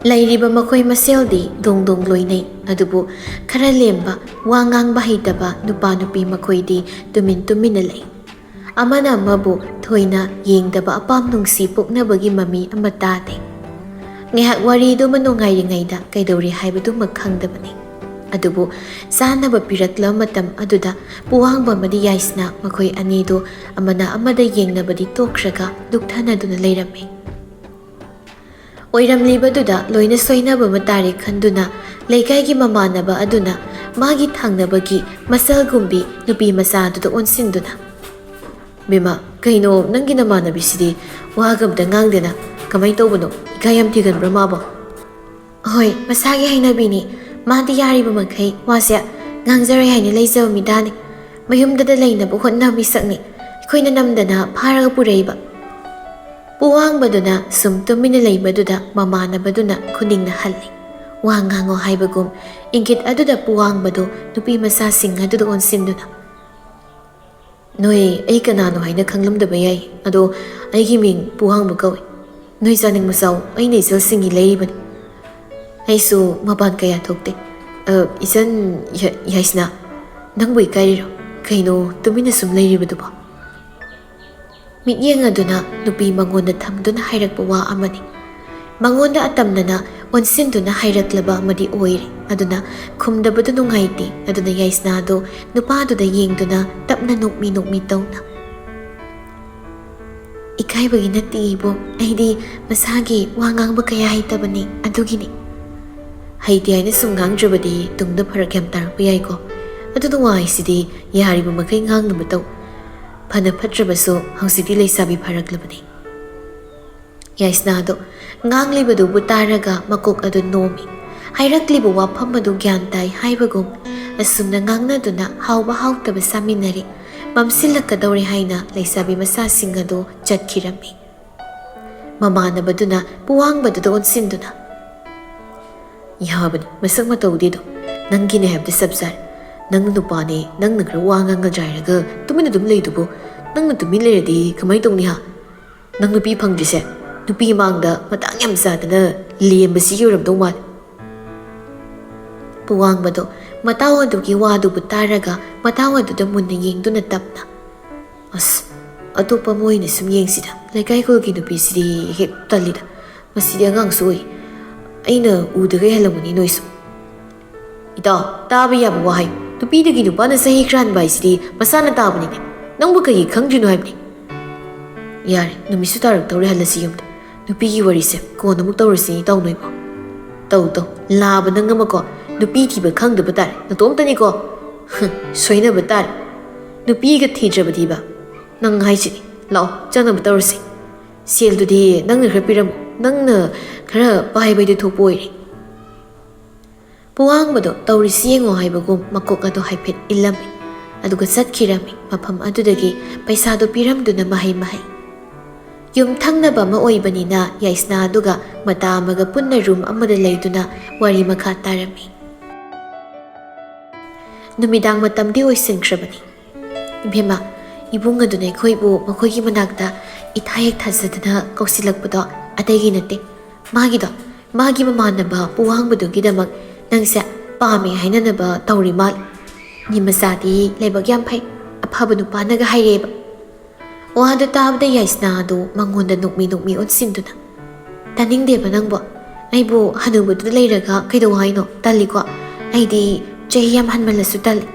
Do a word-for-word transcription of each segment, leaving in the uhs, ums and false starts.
ꯂꯩꯔꯤꯕ ꯃꯈꯣꯏ ꯃꯁꯦꯜꯗꯤ ꯗꯣꯡ ꯗꯣꯡ ꯂꯣꯏꯅꯩ, ꯑꯗꯨꯕꯨ ꯈꯔ ꯂꯦꯝꯕ, ꯋꯥ ꯉꯥꯡꯕ ꯍꯩꯇꯕ ꯅꯨꯄꯥ ꯅꯨꯄꯤ ꯃꯈꯣꯏꯗꯤ ꯇꯨꯃꯤꯟ ꯇꯨꯃꯤꯟꯅ ꯂꯩ꯫ ꯑꯃꯅ ꯑꯃꯕꯨ ꯊꯣꯏꯅ ꯌꯦꯡꯗꯕ ꯑꯄꯥꯝ ꯅꯨꯡꯁꯤ ꯄꯣꯛꯅꯕꯒꯤ ꯃꯃꯤ ꯑꯃ ꯇꯥꯗꯦ꯫ ꯉꯥꯏꯍꯥꯛ ꯋꯥꯔꯤꯗꯨꯃ ꯅꯨꯡꯉꯥꯏꯔꯤꯉꯩꯗ ꯀꯩꯗꯧꯔꯤ ꯍꯥꯏꯕꯗꯨꯃ ꯈꯪꯗꯕꯅꯤ꯫ ꯑꯗꯨꯕꯨ ꯆꯥꯅꯕ ꯄꯤꯔꯛꯂꯕ ꯃꯇꯝ ꯑꯗꯨꯗ ꯄꯨꯋꯥꯡꯕ ꯑꯃꯗꯤ ꯌꯥꯏꯁꯅꯥ ꯃꯈꯣꯏ ꯑꯅꯤꯗꯨ ꯑꯃꯅ ꯑꯃꯗ ꯌꯦꯡꯅꯕꯗꯤ ꯇꯣꯛꯈ꯭ꯔꯒ ꯂꯨꯞꯊꯅꯗꯨꯅ ꯂꯩꯔꯝꯃꯤ꯫ ꯑꯣꯏꯔꯝꯂꯤꯕꯗꯨꯗ ꯂꯣꯏꯅ ꯁꯣꯏꯅꯕ ꯑꯃ ꯇꯥꯔꯦ ꯈꯟꯗꯨꯅ ꯂꯩꯀꯥꯏꯒꯤ ꯃꯃꯥꯟꯅꯕ ꯑꯗꯨꯅ ꯃꯥꯒꯤ ꯊꯪꯅꯕꯒꯤ ꯃꯁꯜꯒꯨꯝꯕꯤ ꯅꯨꯄꯤ ꯃꯆꯥ ꯑꯗꯨꯗ ꯑꯣꯟꯁꯤꯟꯗꯨꯅ, "ꯕꯦꯝꯃ, ꯀꯩꯅꯣ ꯅꯪꯒꯤ ꯅꯃꯥꯟꯅꯕꯤꯁꯤꯗꯤ ꯋꯥꯒ ꯑꯝꯇ ꯉꯥꯡꯗꯦꯅ? ꯀꯃꯥꯏꯅ ꯇꯧꯕꯅꯣ? ꯏꯀꯥꯏ ꯌꯥꯝ ꯊꯤꯒꯟꯕ꯭ꯔꯥ ꯃꯥꯕꯣ?" "ꯍꯣꯏ, ꯃꯁꯥꯒꯤ ꯍꯩꯅꯕꯤꯅꯤ꯫ ꯃꯥꯗꯤ ꯌꯥꯔꯤꯕ ꯃꯈꯩ ꯋꯥꯁꯦ ꯉꯥꯡꯖꯔꯣꯏ ꯍꯥꯏꯅ ꯂꯩꯖꯕ ꯃꯤꯗꯥꯅꯤ꯫ ꯃꯌꯨꯝꯗꯗ ꯂꯩꯅꯕ ꯍꯣꯠꯅꯕ ꯃꯤꯁꯛꯅꯤ꯫ ꯑꯩꯈꯣꯏꯅ ꯅꯝꯗꯅ ꯐꯥꯔꯒ ꯄꯨꯔꯛꯏꯕ꯫" ꯄꯨꯋꯥꯡꯕꯗꯨꯅ ꯁꯨꯝ ꯇꯨꯃꯤꯟꯅ ꯂꯩꯕꯗꯨꯗ ꯃꯃꯥꯟꯅꯕꯗꯨꯅ ꯈꯨꯅꯤꯡꯅ ꯍꯜꯂꯤ꯫ ꯋꯥ ꯉꯥꯡꯉꯣ ꯍꯥꯏꯕꯒꯨꯝ ꯏꯪꯒꯤꯠ ꯑꯗꯨꯗ ꯄꯨꯋꯥꯡꯕꯗꯨ ꯅꯨꯄꯤ ꯃꯆꯥꯁꯤꯡ ꯑꯗꯨꯗ ꯑꯣꯟꯁꯤꯟꯗꯨꯅ, "ꯅꯣꯏ ꯑꯩ ꯀꯅꯥꯅꯣ ꯍꯥꯏꯅ ꯈꯪꯂꯝꯗꯕ ꯌꯥꯏ, ꯑꯗꯣ ꯑꯩꯒꯤ ꯃꯤꯡ ꯄꯨꯋꯥꯡꯕ ꯀꯧꯏ꯫ ꯅꯣꯏ ꯆꯥꯅꯤꯡꯕ ꯆꯥꯎ, ꯑꯩꯅ ꯏꯆꯜꯁꯤꯡꯒꯤ ꯂꯩꯔꯤꯕꯅꯤ꯫ ꯑꯩꯁꯨ ꯃꯄꯥꯟ ꯀꯌꯥ ꯊꯣꯛꯇꯦ꯫ ꯑ, ꯏꯆꯟ ꯌꯥ-, ꯌꯥꯏꯁꯅꯥ, ꯅꯪꯕꯨ ꯏꯀꯥꯏꯔꯤꯔꯣ? ꯀꯩꯅꯣ ꯇꯨꯃꯤꯟꯅ ꯁꯨꯝ ꯂꯩꯔꯤꯕꯗꯨꯕꯣ?" ꯃꯤꯠꯌꯦꯡ ꯑꯗꯨꯅ ꯅꯨꯄꯤ ꯃꯉꯣꯟꯗ ꯊꯝꯗꯨꯅ ꯍꯥꯏꯔꯛꯄ ꯋꯥ ꯑꯃꯅꯤ꯫ ꯃꯉꯣꯟꯗ ꯑꯇꯝꯅꯅ ꯑꯣꯟꯁꯤꯟꯗꯨꯅ ꯍꯥꯏꯔꯛꯂꯕ ꯑꯃꯗꯤ ꯑꯣꯏꯔꯦ꯫ ꯑꯗꯨꯅ ꯈꯨꯝꯗꯕꯗꯨ ꯅꯨꯡꯉꯥꯏꯇꯦ꯫ ꯑꯗꯨꯅ ꯌꯥꯏꯁꯅꯥꯗꯨ ꯅꯨꯄꯥꯗꯨꯗ ꯌꯦꯡꯗꯨꯅ ꯇꯞꯅ ꯅꯣꯛꯃꯤ ꯅꯣꯛꯃꯤ ꯇꯧꯅ, "ꯏꯀꯥꯏꯕꯒꯤ ꯅꯠꯇꯦ ꯏꯕꯣ, ꯑꯩꯗꯤ ꯃꯁꯥꯒꯤ ꯋꯥ ꯉꯥꯡꯕ ꯀꯌꯥ ꯍꯩꯇꯕꯅꯤ, ꯑꯗꯨꯒꯤꯅꯤ꯫ ꯍꯩꯇꯦ ꯍꯥꯏꯅ ꯁꯨꯝ ꯉꯥꯡꯗ꯭ꯔꯕꯗꯤ ꯇꯨꯡꯗ ꯐꯔꯛ ꯌꯥꯝ ꯇꯥꯔꯛꯄ ꯌꯥꯏꯀꯣ꯫ ꯑꯗꯨꯅ ꯋꯥ ꯍꯥꯏꯁꯤꯗꯤ ꯌꯥꯔꯤꯕ ꯃꯈꯩ ꯉꯥꯡꯅꯕ ꯇꯧ꯫ ꯐꯅ ꯐꯠꯇ꯭ꯔꯕꯁꯨ ꯍꯧꯖꯤꯛꯇꯤ ꯂꯩꯁꯥꯕꯤ ꯐꯥꯔꯛꯂꯕꯅꯤ꯫" ꯌꯥꯏꯁꯅꯥꯗꯣ ꯉꯥꯡꯂꯤꯕꯗꯨꯕꯨ ꯇꯥꯔꯒ ꯃꯀꯣꯛ ꯑꯗꯨ ꯅꯣꯝꯃꯤ꯫ ꯍꯥꯏꯔꯛꯂꯤꯕ ꯋꯥꯐꯝ ꯑꯗꯨ ꯒ꯭ꯌꯥꯟ ꯇꯥꯏ ꯍꯥꯏꯕꯒꯨꯝ ꯑꯁꯨꯝꯅ ꯉꯥꯡꯅꯗꯨꯅ ꯍꯥꯎꯕ ꯍꯥꯎꯇꯕ ꯆꯥꯃꯤꯟꯅꯔꯦ꯫ ꯃꯝꯁꯤꯜꯂꯛꯀꯗꯧꯔꯦ ꯍꯥꯏꯅ ꯂꯩꯁꯥꯕꯤ ꯃꯆꯥꯁꯤꯡ ꯑꯗꯨ ꯆꯠꯈꯤꯔꯝꯃꯤ꯫ ꯃꯃꯥꯟꯅꯕꯗꯨꯅ ꯄꯨꯋꯥꯡꯕꯗꯨꯗ ꯑꯣꯟꯁꯤꯟꯗꯨꯅ, "ꯌꯥꯕꯅꯤ, ꯃꯁꯛ ꯃꯇꯧꯗꯤ ꯑꯗꯨꯝ ꯅꯪꯒꯤꯅꯦ ꯍꯥꯏꯕꯗꯤ ꯆꯞ ꯆꯥꯔꯦ꯫ ꯅꯪ ꯅꯨꯄꯥꯅꯦ, ꯅꯪꯅ ꯈꯔ ꯋꯥ ꯉꯥꯡꯉ ꯖꯥꯏꯔꯒ ꯇꯨꯃꯤꯟꯅ ꯑꯗꯨꯝ ꯂꯩꯗꯨꯕꯨ꯫ ꯅꯪꯅ ꯇꯨꯃꯤꯟ ꯂꯩꯔꯗꯤ ꯀꯃꯥꯏꯅ ꯇꯧꯅꯤ ꯍꯥ? ꯅꯪ ꯅꯨꯄꯤ ꯐꯪꯗ꯭ꯔꯤꯁꯦ ꯅꯨꯄꯤ ꯃꯥꯡꯗ ꯃꯇꯥꯡ ꯌꯥꯝ ꯆꯥꯗꯅ ꯂꯦꯝꯕꯁꯤ ꯌꯧꯔꯝꯗꯧ ꯃꯥꯜꯂꯦ꯫ ꯄꯨꯋꯥꯡꯕꯗꯣ ꯃꯇꯥꯎ ꯑꯗꯨꯒꯤ ꯋꯥꯗꯨꯕꯨ ꯇꯥꯔꯒ ꯃꯇꯥꯎ ꯑꯗꯨꯗ ꯃꯨꯟꯅ ꯌꯦꯡꯗꯨꯅ ꯇꯞꯅ, "ꯑꯁ, ꯑꯇꯣꯞꯄ ꯑꯃ ꯑꯣꯏꯅ ꯁꯨꯝ ꯌꯦꯡꯁꯤꯗ꯫ ꯂꯩꯀꯥꯏ ꯈꯨꯜꯒꯤ ꯅꯨꯄꯤꯁꯤꯗꯤ ꯍꯦꯛ ꯇꯜꯂꯤꯗ꯫ ꯃꯁꯤꯗꯤ ꯑꯉꯥꯡꯁꯨ ꯑꯣꯏ꯫ ꯑꯩꯅ ꯎꯗꯒꯩ ꯍꯜꯂꯝꯒꯅꯤ ꯅꯣꯏꯁꯨ꯫ ꯏꯇꯥꯎ, ꯇꯥꯕ ꯌꯥꯕ ꯋꯥ ꯍꯥꯏꯌꯨ꯫ ꯅꯨꯄꯤꯗꯒꯤ ꯅꯨꯄꯥꯅ ꯆꯍꯤ ꯈꯔ ꯍꯟꯕ ꯍꯥꯏꯁꯤꯗꯤ ꯃꯁꯥꯅ ꯇꯥꯕꯅꯤꯅꯦ꯫ ꯅꯪꯕꯨ ꯀꯩꯒꯤ ꯈꯪꯗ꯭ꯔꯤꯅꯣ ꯍꯥꯏꯕꯅꯤ?" "ꯌꯥꯔꯦ, ꯅꯨꯃꯤꯠꯁꯨ ꯇꯥꯔꯛꯇꯧꯔꯦ, ꯍꯜꯂꯁꯤ ꯌꯨꯝꯗ꯫ ꯅꯨꯄꯤꯒꯤ ꯋꯥꯔꯤꯁꯦ ꯀꯣꯟꯅ ꯑꯃꯨꯛ ꯇꯧꯔꯁꯤ, ꯏꯇꯥꯎ ꯅꯣꯏꯕꯣ꯫ ꯇꯧ, ꯇꯧ, ꯂꯥꯕ ꯅꯪ ꯑꯃꯀꯣ, ꯅꯨꯄꯤ ꯊꯤꯕ ꯈꯪꯗꯕ ꯇꯥꯔꯦ, ꯅꯇꯣꯝꯇꯅꯤꯀꯣ꯫ ꯍꯝ, ꯁꯣꯏꯅꯕ ꯇꯥꯔꯦ꯫ ꯅꯨꯄꯤꯒ ꯊꯤꯗ꯭ꯔꯕꯗꯤꯕ, ꯅꯪ ꯍꯥꯏꯁꯤꯅꯤ꯫ ꯂꯥꯛꯑꯣ, ꯆꯠꯅꯕ ꯇꯧꯔꯁꯤ꯫ ꯁꯦꯜꯗꯨꯗꯤ ꯅꯪꯅ ꯈꯔ ꯄꯤꯔꯝꯃꯣ, ꯅꯪꯅ ꯈꯔ ꯄꯥꯏꯕꯩꯗꯤ ꯊꯣꯛꯄ ꯑꯣꯏꯔꯦ꯫" ꯄꯨꯋꯥꯡꯕꯗꯣ ꯇꯧꯔꯤꯁꯤ ꯌꯦꯡꯉꯣ ꯍꯥꯏꯕꯒꯨꯝ ꯃꯀꯣꯛ ꯑꯗꯨ ꯍꯥꯏꯐꯦꯠ ꯏꯜꯂꯝꯃꯤ, ꯑꯗꯨꯒ ꯆꯠꯈꯤꯔꯝꯃꯤ꯫ ꯃꯐꯝ ꯑꯗꯨꯗꯒꯤ ꯄꯩꯁꯥꯗꯣ ꯄꯤꯔꯝꯗꯨꯅ ꯃꯍꯩ ꯃꯍꯩ꯫ ꯌꯨꯝ ꯊꯪꯅꯕ ꯑꯃ ꯑꯣꯏꯕꯅꯤꯅ ꯌꯥꯏꯁꯅꯥ ꯑꯗꯨꯒ ꯃꯇꯥ ꯑꯃꯒ ꯄꯨꯟꯅ ꯔꯨꯝ ꯑꯃꯗ ꯂꯩꯗꯨꯅ ꯋꯥꯔꯤ ꯃꯈꯥ ꯇꯥꯔꯝꯃꯤ꯫ ꯅꯨꯃꯤꯗꯥꯡ ꯃꯇꯝꯗꯤ ꯑꯣꯏꯁꯤꯟꯈ꯭ꯔꯕꯅꯤ꯫ ꯏꯕꯦꯝꯃ, ꯏꯕꯨꯡ ꯑꯗꯨꯅ ꯑꯩꯈꯣꯏꯕꯨ ꯃꯈꯣꯏꯒꯤ ꯃꯅꯥꯛꯇ ꯏꯊꯥ ꯍꯦꯛ ꯊꯥꯖꯗꯅ ꯀꯧꯁꯤꯜꯂꯛꯄꯗꯣ ꯑꯇꯩꯒꯤ ꯅꯠꯇꯦ꯫ ꯃꯥꯒꯤꯗꯣ, ꯃꯥꯒꯤ ꯃꯃꯥꯟꯅꯕ ꯄꯨꯋꯥꯡꯕꯗꯨꯒꯤꯗꯃꯛ ꯅꯪꯁꯦ ꯄꯥꯝꯃꯦ ꯍꯥꯏꯅꯅꯕ ꯇꯧꯔꯤ ꯃꯥꯜꯂꯦ꯫ ꯅꯤ ꯃꯆꯥꯗꯤ ꯂꯥꯏꯕꯛ ꯌꯥꯝ ꯐꯩ, ꯑꯐꯕ ꯅꯨꯄꯥꯅꯒ ꯍꯥꯏꯔꯛꯑꯦꯕ꯫ ꯋꯥꯗꯨ ꯇꯥꯕꯗ ꯌꯥꯏꯁꯅꯥ ꯑꯗꯨ ꯃꯉꯣꯟꯗ ꯅꯣꯛꯃꯤ ꯅꯣꯛꯃꯤ ꯑꯣꯟꯁꯤꯟꯗꯨꯅ, "ꯇꯥꯅꯤꯡꯗꯦꯕ ꯅꯪꯕꯣ꯫ ꯑꯩꯕꯨ ꯍꯅꯨꯕꯗꯨꯗ ꯂꯩꯔꯒ ꯀꯩꯗꯧ ꯍꯥꯏꯅꯣ? ꯇꯜꯂꯤꯀꯣ꯫ ꯑꯩꯗꯤ ꯆꯍꯤ ꯌꯥꯝ ꯍꯟꯃꯜꯂꯁꯨ ꯇꯜꯂꯤ꯫"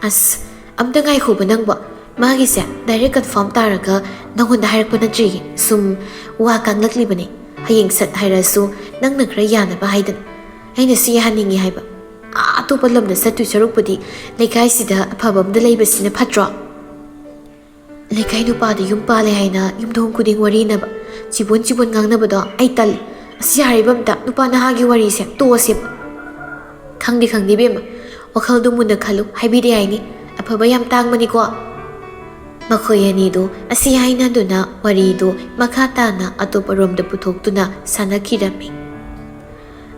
"ꯑꯁ, ꯑꯝꯇ ꯉꯥꯏꯈꯣꯕ ꯅꯪꯕꯣ꯫ ꯃꯥꯒꯤꯁꯦ direct confirm ꯇꯥꯔꯒ ꯅꯪꯉꯣꯟꯗ ꯍꯥꯏꯔꯛꯄ ꯅꯠꯇ꯭ꯔꯤꯌꯦ꯫ ꯁꯨꯝ ꯋꯥ ꯀꯥꯡꯂꯛꯂꯤꯕꯅꯦ꯫ ꯍꯌꯦꯡ ꯁꯠ ꯍꯥꯏꯔꯛꯑꯁꯨ ꯅꯪꯅ ꯈꯔ ꯌꯥꯅꯕ ꯍꯥꯏꯗꯅ꯫ ꯑꯩꯅ ꯁꯤ ꯌꯥꯍꯟꯅꯤꯡꯉꯤ ꯍꯥꯏꯕ꯫ ꯑꯥ, ꯑꯇꯣꯞꯄ ꯂꯝꯗ ꯆꯠꯇꯣꯏ ꯁꯔꯨꯛꯄꯨꯗꯤ ꯂꯩꯀꯥꯏꯁꯤꯗ ꯑꯐꯕ ꯑꯃꯗ ꯂꯩꯕꯁꯤꯅ ꯐꯠꯇ꯭ꯔꯣ?" ꯂꯩꯀꯥꯏ ꯅꯨꯄꯥꯗ ꯌꯨꯝ ꯄꯥꯜꯂꯦ ꯍꯥꯏꯅ ꯌꯨꯝꯊꯣꯡ ꯈꯨꯗꯤꯡ ꯋꯥꯔꯤꯅꯕ, ꯆꯤꯕꯣꯟ ꯆꯤꯕꯣꯟ ꯉꯥꯡꯅꯕꯗꯣ ꯑꯩ ꯇꯜꯂꯤ꯫ ꯑꯁꯤ ꯌꯥꯔꯤꯕ ꯑꯝꯇ ꯅꯨꯄꯥ ꯅꯍꯥꯒꯤ ꯋꯥꯔꯤꯁꯦ ꯇꯣꯛꯑꯁꯦꯕ꯫ "ꯈꯪꯗꯦ, ꯈꯪꯗꯦ ꯏꯕꯦꯝꯃ, ꯋꯥꯈꯜꯗꯨ ꯃꯨꯟꯅ ꯈꯜꯂꯨ, ꯍꯥꯏꯕꯤꯗꯦ ꯍꯥꯏꯅꯤ꯫ ꯑꯐꯕ ꯌꯥꯝ ꯇꯥꯡꯕꯅꯤꯀꯣ꯫" ꯃꯈꯣꯏ ꯑꯅꯤꯗꯨ ꯑꯁꯤ ꯍꯥꯏꯅꯗꯨꯅ ꯋꯥꯔꯤꯗꯨ ꯃꯈꯥ ꯇꯥꯅ ꯑꯇꯣꯞꯄ ꯔꯣꯝꯗ ꯄꯨꯊꯣꯛꯇꯨꯅ ꯁꯥꯟꯅꯈꯤꯔꯝꯃꯤ꯫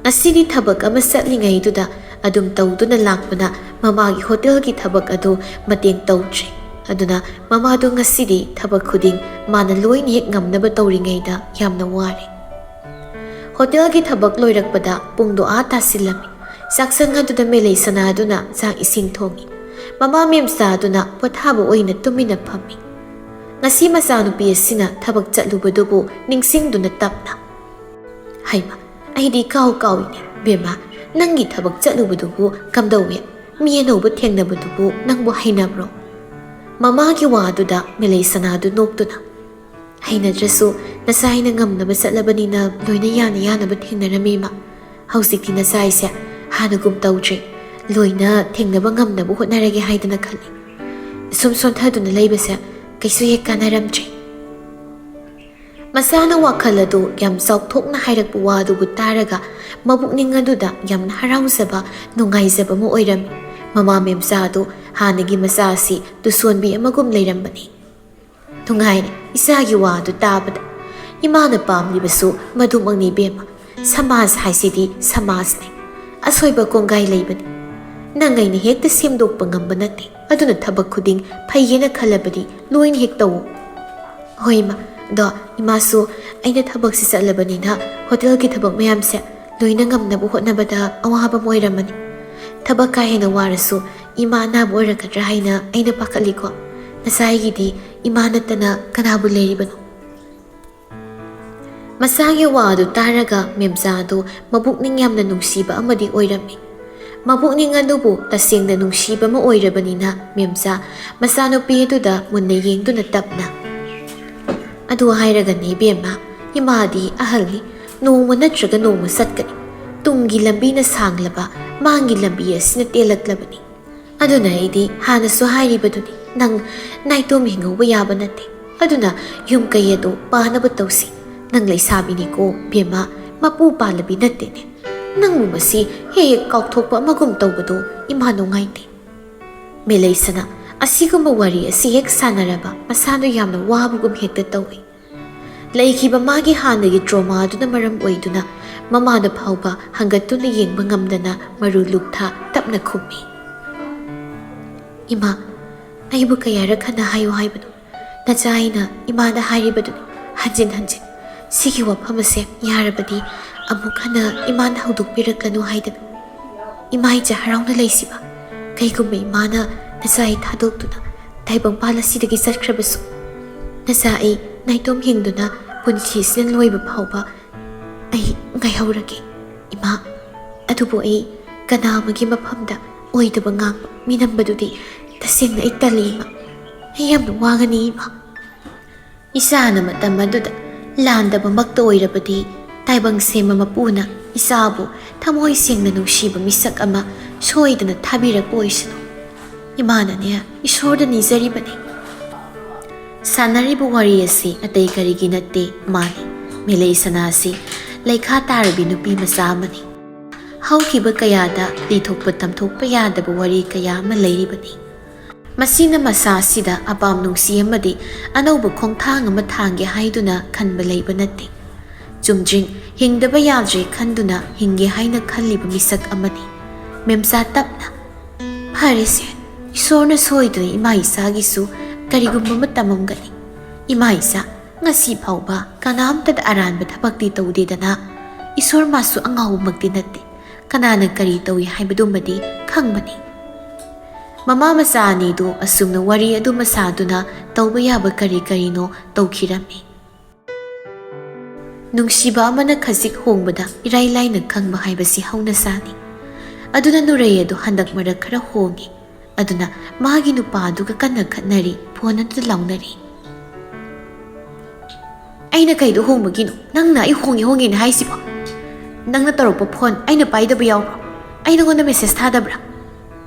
ꯉꯁꯤꯗꯤ ꯊꯕꯛ ꯑꯃ ꯆꯠꯂꯤꯉꯩꯗꯨꯗ ꯑꯗꯨꯝ ꯇꯧꯗꯨꯅ ꯂꯥꯛꯄꯅ ꯃꯃꯥꯒꯤ ꯍꯣꯇꯦꯜꯒꯤ ꯊꯕꯛ ꯑꯗꯨ ꯃꯇꯦꯡ ꯇꯧꯗ꯭ꯔꯦ꯫ ꯑꯗꯨꯅ ꯃꯃꯥꯗꯣ ꯉꯁꯤꯗꯤ ꯊꯕꯛ ꯈꯨꯗꯤꯡ ꯃꯥꯅ ꯂꯣꯏꯅ ꯍꯦꯛ ꯉꯝꯅꯕ ꯇꯧꯔꯤꯉꯩꯗ ꯌꯥꯝꯅ ꯋꯥꯔꯦ꯫ ꯍꯣꯇꯦꯜꯒꯤ ꯊꯕꯛ ꯂꯣꯏꯔꯛꯄꯗ ꯄꯨꯡꯗꯣ ꯑꯥ ꯇꯥꯁꯤꯜꯂꯝꯃꯤ꯫ ꯆꯥꯛꯁꯪ ꯑꯗꯨꯗ ꯃꯦꯂꯩ ꯁꯅꯥꯗꯨꯅ ꯆꯥꯛ ꯏꯁꯤꯡ ꯊꯣꯡꯉꯤ꯫ ꯃꯃꯥ ꯃꯦꯝꯆꯥꯗꯨꯅ ꯄꯣꯊꯥꯕ ꯑꯣꯏꯅ ꯇꯨꯃꯤꯟꯅ ꯐꯝꯃꯤ꯫ ꯉꯁꯤ ꯃꯆꯥꯅꯨꯄꯤ ꯑꯁꯤꯅ ꯊꯕꯛ ꯆꯠꯂꯨꯕꯗꯨꯕꯨ ꯅꯤꯡꯁꯤꯡꯗꯨꯅ ꯇꯞꯅ, "ꯍꯩꯃ, ꯑꯩꯗꯤ ꯀꯥꯎ ꯀꯥꯎꯏꯅꯦ꯫ ꯕꯦꯝꯃ, ꯅꯪꯒꯤ ꯊꯕꯛ ꯆꯠꯂꯨꯕꯗꯨꯕꯨ ꯀꯝꯗꯧꯏ? ꯃꯤ ꯑꯅꯧꯕ ꯊꯦꯡꯅꯕꯗꯨꯕꯨ ꯅꯪꯕꯨ ꯍꯩꯅꯕ꯭ꯔꯣ?" ꯃꯃꯥꯒꯤ ꯋꯥꯗꯨꯗ ꯃꯦꯂꯩ ꯁꯅꯥꯗꯨ ꯅꯣꯛꯇꯨꯅ, "ꯍꯩꯅꯗ꯭ꯔꯁꯨ ꯅꯆꯥ ꯑꯩꯅ ꯉꯝꯅꯕ ꯆꯠꯂꯕꯅꯤꯅ ꯂꯣꯏꯅ ꯌꯥꯅ ꯌꯥꯅꯕ ꯊꯦꯡꯅꯔꯝꯃꯤ, ꯏꯃꯥ꯫ ꯍꯧꯖꯤꯛꯇꯤ ꯅꯆꯥ ꯑꯩꯁꯦ ꯍꯥꯟꯅꯒꯨꯝ ꯇꯧꯗ꯭ꯔꯦ꯫ ꯂꯣꯏꯅ ꯊꯦꯡꯅꯕ ꯉꯝꯅꯕ ꯍꯣꯠꯅꯔꯒꯦ ꯍꯥꯏꯗꯅ ꯈꯜꯂꯤ꯫ ꯁꯨꯝ ꯁꯣꯟꯊꯗꯨꯅ ꯂꯩꯕꯁꯦ ꯀꯩꯁꯨ ꯍꯦꯛ ꯀꯥꯟꯅꯔꯝꯗ꯭ꯔꯦ꯫" ꯃꯆꯥꯅ ꯋꯥꯈꯜ ꯑꯗꯨ ꯌꯥꯝ ꯆꯥꯎꯊꯣꯛꯅ ꯍꯥꯏꯔꯛꯄ ꯋꯥ ꯑꯗꯨꯕꯨ ꯇꯥꯔꯒ ꯃꯕꯨꯛꯅꯤꯡ ꯑꯗꯨꯗ ꯌꯥꯝꯅ ꯍꯔꯥꯎꯖꯕ, ꯅꯨꯡꯉꯥꯏꯖꯕ ꯑꯃ ꯑꯣꯏꯔꯝꯃꯤ꯫ ꯃꯃꯥ ꯃꯦꯝꯆꯥ ꯑꯗꯨ ꯍꯥꯟꯅꯒꯤ ꯃꯆꯥ ꯑꯁꯤ ꯇꯨꯁꯣꯟꯕꯤ ꯑꯃꯒꯨꯝ ꯂꯩꯔꯝꯕꯅꯤ꯫ "ꯅꯨꯡꯉꯥꯏꯔꯦ ꯏꯆꯥꯒꯤ ꯋꯥ ꯑꯗꯨ ꯇꯥꯕꯗ꯫ ꯏꯃꯥꯅ ꯄꯥꯝꯂꯤꯕꯁꯨ ꯃꯗꯨꯃꯛꯅꯤ ꯏꯕꯦꯝꯃ꯫ ꯁꯃꯥꯖ ꯍꯥꯏꯁꯤꯗꯤ ꯁꯃꯥꯖꯅꯤ꯫ ꯑꯁꯣꯏꯕ ꯀꯣꯡꯒꯥꯏ ꯂꯩꯕꯅꯤ꯫ ꯅꯪ ꯑꯩꯅ ꯍꯦꯛꯇ ꯁꯦꯝꯗꯣꯛꯄ ꯉꯝꯕ ꯅꯠꯇꯦ꯫ ꯑꯗꯨꯅ ꯊꯕꯛ ꯈꯨꯗꯤꯡ ꯐꯩꯌꯦꯅ ꯈꯜꯂꯕꯗꯤ ꯂꯣꯏꯅ ꯍꯦꯛ ꯇꯧꯑꯣ꯫" "ꯍꯣꯏ ꯏꯃꯥ, ꯑꯗꯣ ꯏꯃꯥꯁꯨ ꯑꯩꯅ ꯊꯕꯛꯁꯤ ꯆꯠꯂꯕꯅꯤꯅ ꯍꯣꯇꯦꯜꯒꯤ ꯊꯕꯛ ꯃꯌꯥꯝꯁꯦ ꯂꯣꯏꯅ ꯉꯝꯅꯕ ꯍꯣꯠꯅꯕꯗ ꯑꯋꯥꯕ ꯑꯃ ꯑꯣꯏꯔꯝꯃꯅꯤ꯫ ꯊꯕꯛ ꯀꯥ ꯍꯦꯟꯅ ꯋꯥꯔꯁꯨ ꯏꯃꯥ ꯑꯅꯥꯕ ꯑꯣꯏꯔꯛꯀꯗ꯭ꯔꯥ ꯍꯥꯏꯅ ꯑꯩꯅ ꯄꯥꯈꯠꯂꯤꯀꯣ꯫ ꯅꯆꯥ ꯑꯩꯒꯤꯗꯤ ꯏꯃꯥ ꯅꯠꯇꯅ ꯀꯅꯥꯕꯨ ꯂꯩꯔꯤꯕꯅꯣ?" ꯃꯆꯥꯒꯤ ꯋꯥ ꯑꯗꯨ ꯇꯥꯔꯒ ꯃꯦꯝꯆꯥ ꯑꯗꯨ ꯃꯕꯨꯛꯅꯤꯡ ꯌꯥꯝꯅ ꯅꯨꯡꯁꯤꯕ ꯑꯃꯗꯤ ꯑꯣꯏꯔꯝꯃꯤ꯫ ꯃꯕꯨꯛꯅꯤꯡ ꯑꯗꯨꯕꯨ ꯇꯁꯦꯡꯅ ꯅꯨꯡꯁꯤꯕ ꯑꯃ ꯑꯣꯏꯔꯕꯅꯤꯅ ꯃꯦꯝꯆꯥ ꯃꯆꯥꯅꯨꯄꯤ ꯑꯗꯨꯗ ꯃꯨꯟꯅ ꯌꯦꯡꯗꯨꯅ ꯇꯞꯅ, "ꯑꯗꯨ ꯍꯥꯏꯔꯒꯅꯦ ꯏꯕꯦꯝꯃ, ꯏꯃꯥꯗꯤ ꯑꯍꯜꯅꯤ, ꯅꯣꯡꯃ ꯅꯠꯇ꯭ꯔꯒ ꯅꯣꯡꯃ ꯆꯠꯀꯅꯤ꯫ ꯇꯨꯡꯒꯤ ꯂꯝꯕꯤꯅ ꯁꯥꯡꯂꯕ, ꯃꯥꯡꯒꯤ ꯂꯝꯕꯤ ꯑꯁꯤꯅ ꯇꯦꯜꯂꯛꯂꯕꯅꯤ꯫ ꯑꯗꯨꯅ ꯑꯩꯗꯤ ꯍꯥꯟꯅꯁꯨ ꯍꯥꯏꯔꯤꯕꯗꯨꯅꯤ, ꯅꯪ ꯅꯥꯏꯇꯣꯝ ꯍꯤꯡꯍꯧꯕ ꯌꯥꯕ ꯅꯠꯇꯦ꯫ ꯑꯗꯨꯅ ꯌꯨꯝ ꯀꯩ ꯑꯗꯨ ꯄꯥꯅꯕ ꯇꯧꯁꯤ꯫ ꯅꯪ ꯂꯩꯁꯥꯕꯤꯅꯤꯀꯣ ꯕꯦꯝꯃ, ꯃꯄꯨ ꯄꯥꯜꯂꯕꯤ ꯅꯠꯇꯦꯅꯦ꯫ ꯅꯪꯕꯨ ꯃꯁꯤ ꯍꯦꯛ ꯍꯦꯛ ꯀꯥꯎꯊꯣꯛꯄ ꯑꯃꯒꯨꯝ ꯇꯧꯕꯗꯣ ꯏꯃꯥ ꯅꯨꯡꯉꯥꯏꯇꯦ꯫" ꯃꯦꯂꯩꯁꯅ ꯑꯁꯤꯒꯨꯝꯕ ꯋꯥꯔꯤ ꯑꯁꯤ ꯍꯦꯛ ꯁꯥꯟꯅꯔꯕ ꯃꯁꯥꯗꯨ ꯌꯥꯝꯅ ꯋꯥꯕꯒꯨꯝ ꯍꯦꯛꯇ ꯇꯧꯏ꯫ ꯂꯩꯈꯤꯕ ꯃꯥꯒꯤ ꯍꯥꯟꯅꯒꯤ ꯇ꯭ꯔꯣꯃꯥ ꯑꯗꯨꯅ ꯃꯔꯝ ꯑꯣꯏꯗꯨꯅ ꯃꯃꯥꯗ ꯐꯥꯎꯕ ꯍꯪꯒꯠꯇꯨꯅ ꯌꯦꯡꯕ ꯉꯝꯗꯅ ꯃꯔꯨ ꯂꯨꯛꯊꯥ ꯇꯞꯅ ꯈꯨꯝꯃꯤ, "ꯏꯃꯥ, ꯑꯩꯕꯨ ꯀꯌꯥꯔꯛ ꯍꯟꯅ ꯍꯥꯏꯌꯨ ꯍꯥꯏꯕꯅꯣ? ꯅꯆꯥ ꯑꯩꯅ ꯏꯃꯥꯗ ꯍꯥꯏꯔꯤꯕꯗꯨꯅꯤ ꯍꯟꯖꯤꯟ ꯍꯟꯖꯤꯟ꯫ ꯁꯤꯒꯤ ꯋꯥꯐꯝ ꯑꯁꯦ ꯌꯥꯔꯕꯗꯤ ꯑꯃꯨꯛ ꯍꯟꯅ ꯏꯃꯥꯅ ꯍꯧꯗꯣꯛꯄꯤꯔꯛꯂꯅꯨ ꯍꯥꯏꯗꯅ꯫ ꯏꯃꯥ ꯏꯆꯥ ꯍꯔꯥꯎꯅ ꯂꯩꯁꯤꯕ꯫ ꯀꯩꯒꯨꯝꯕ ꯏꯃꯥꯅ ꯅꯆꯥ ꯑꯩ ꯊꯥꯗꯣꯛꯇꯨꯅ ꯇꯥꯏꯕꯪꯄꯥꯜ ꯑꯁꯤꯗꯒꯤ ꯆꯠꯈ꯭ꯔꯕꯁꯨ, ꯅꯆꯥ ꯑꯩ ꯅꯥꯏꯇꯣꯝ ꯍꯤꯡꯗꯨꯅ ꯄꯨꯟꯁꯤꯁꯤꯅ ꯂꯣꯏꯕ ꯐꯥꯎꯕ ꯑꯩ ꯉꯥꯏꯍꯧꯔꯒꯦ, ꯏꯃꯥ꯫ ꯑꯗꯨꯕꯨ ꯑꯩ ꯀꯅꯥ ꯑꯃꯒꯤ ꯃꯐꯝꯗ ꯑꯣꯏꯗꯕ ꯉꯥꯡꯕ ꯃꯤꯅꯝꯕꯗꯨꯗꯤ ꯇꯁꯦꯡꯅ ꯑꯩ ꯇꯜꯂꯤ, ꯏꯃꯥ꯫ ꯑꯩ ꯌꯥꯝꯅ ꯋꯥꯒꯅꯤ, ꯏꯃꯥ꯫ ꯏꯆꯥꯅ ꯃꯇꯝ ꯑꯗꯨꯗ ꯂꯥꯟꯗꯕꯃꯛꯇ ꯑꯣꯏꯔꯕꯗꯤ, ꯇꯥꯏꯕꯪ ꯁꯦꯝꯕ ꯃꯄꯨꯅ ꯏꯆꯥꯕꯨ ꯊꯃꯣꯏ ꯁꯦꯡꯅ ꯅꯨꯡꯁꯤꯕ ꯃꯤꯁꯛ ꯑꯃ ꯁꯣꯏꯗꯅ ꯊꯥꯕꯤꯔꯛꯄ ꯑꯣꯏꯁꯅꯨ꯫ ꯏꯃꯥꯅꯅꯦ, ꯏꯁꯣꯔꯗ ꯅꯤꯖꯔꯤꯕꯅꯤ꯫ ꯁꯥꯟꯅꯔꯤꯕ ꯋꯥꯔꯤ ꯑꯁꯤ ꯑꯇꯩ ꯀꯔꯤꯒꯤ ꯅꯠꯇꯦ, ꯃꯥꯅꯤ, ꯃꯦꯂꯩ ꯁꯅꯥꯁꯤ ꯂꯩꯈꯥ ꯇꯥꯔꯕꯤ ꯅꯨꯄꯤ ꯃꯆꯥ ꯑꯃꯅꯤ꯫ ꯍꯧꯈꯤꯕ ꯀꯌꯥꯗ ꯂꯤꯊꯣꯛꯄ ꯇꯝꯊꯣꯛꯄ ꯌꯥꯗꯕ ꯋꯥꯔꯤ ꯀꯌꯥ ꯑꯃ ꯂꯩꯔꯤꯕꯅꯤ꯫ ꯃꯁꯤꯅ ꯃꯁꯥꯁꯤꯗ ꯑꯄꯥꯝ ꯅꯨꯡꯁꯤ ꯑꯃꯗꯤ ꯑꯅꯧꯕ ꯈꯣꯡꯊꯥꯡ ꯑꯃ ꯊꯥꯡꯒꯦ ꯍꯥꯏꯗꯨꯅ ꯈꯟꯕ ꯂꯩꯕ ꯅꯠꯇꯦ꯫ ꯆꯨꯝꯗ꯭ꯔꯤꯡ ꯍꯤꯡꯗꯕ ꯌꯥꯗ꯭ꯔꯦ ꯈꯟꯗꯨꯅ ꯍꯤꯡꯒꯦ ꯍꯥꯏꯅ ꯈꯜꯂꯤꯕ ꯃꯤꯁꯛ ꯑꯃꯅꯤ꯫ ꯃꯦꯝꯆꯥ ꯇꯞꯅ, "ꯐꯔꯦꯁꯦ, ꯏꯁꯣꯔꯅ ꯁꯣꯏꯗꯅ ꯏꯃꯥ ꯏꯆꯥꯒꯤꯁꯨ ꯀꯔꯤꯒꯨꯝꯕ ꯑꯃ ꯇꯝꯃꯝꯒꯅꯤ꯫ ꯏꯃꯥ ꯏꯆꯥ ꯉꯁꯤ ꯐꯥꯎꯕ ꯀꯅꯥꯝꯇꯗ ꯑꯔꯥꯟꯕ ꯊꯕꯛꯇꯤ ꯇꯧꯗꯦꯗꯅ꯫ ꯏꯁꯣꯔ ꯃꯥꯁꯨ ꯑꯉꯥꯎꯕꯃꯛꯇꯤ ꯅꯠꯇꯦ꯫ ꯀꯅꯥꯅ ꯀꯔꯤ ꯇꯧꯏ ꯍꯥꯏꯕꯗꯨꯃꯗꯤ ꯈꯪꯕꯅꯤ꯫" ꯃꯃꯥ ꯃꯆꯥ ꯑꯅꯤꯗꯨ ꯑꯁꯨꯝꯅ ꯋꯥꯔꯤ ꯑꯗꯨꯃ ꯁꯥꯗꯨꯅ ꯇꯧꯕ ꯌꯥꯕ ꯀꯔꯤ ꯀꯔꯤꯅꯣ ꯇꯧꯈꯤꯔꯝꯃꯤ꯫ ꯅꯨꯡꯁꯤꯕ ꯑꯃꯅ ꯈꯖꯤꯛ ꯍꯣꯡꯕꯗ ꯏꯔꯥꯏ ꯂꯥꯏꯅ ꯈꯪꯕ ꯍꯥꯏꯕꯁꯤ ꯍꯧꯅꯁꯥꯅꯤ꯫ ꯑꯗꯨꯅ ꯅꯨꯔꯩ ꯑꯗꯨ ꯍꯟꯗꯛ ꯃꯔꯛ ꯈꯔ ꯍꯣꯡꯉꯤ꯫ ꯑꯗꯨꯅ ꯃꯥꯒꯤ ꯅꯨꯄꯥꯗꯨꯒ ꯀꯟꯅ ꯈꯠꯅꯔꯤ, ꯐꯣꯟ ꯑꯗꯨꯗ ꯂꯥꯎꯅꯔꯤ꯫ "ꯑꯩꯅ ꯀꯩꯗ ꯍꯣꯡꯕꯒꯤꯅꯣ? ꯅꯪꯅ ꯑꯩ ꯍꯣꯡꯉꯦ ꯍꯣꯡꯉꯦꯅ ꯍꯥꯏꯁꯤꯕꯣ? ꯅꯪꯅ ꯇꯧꯔꯛꯄ ꯐꯣꯟ ꯑꯩꯅ ꯄꯥꯏꯗꯕ ꯌꯥꯎꯕ꯭ꯔꯣ? ꯑꯩ ꯅꯉꯣꯟꯗ ꯃꯦꯁꯦꯖ ꯊꯥꯗꯕ꯭ꯔꯥ?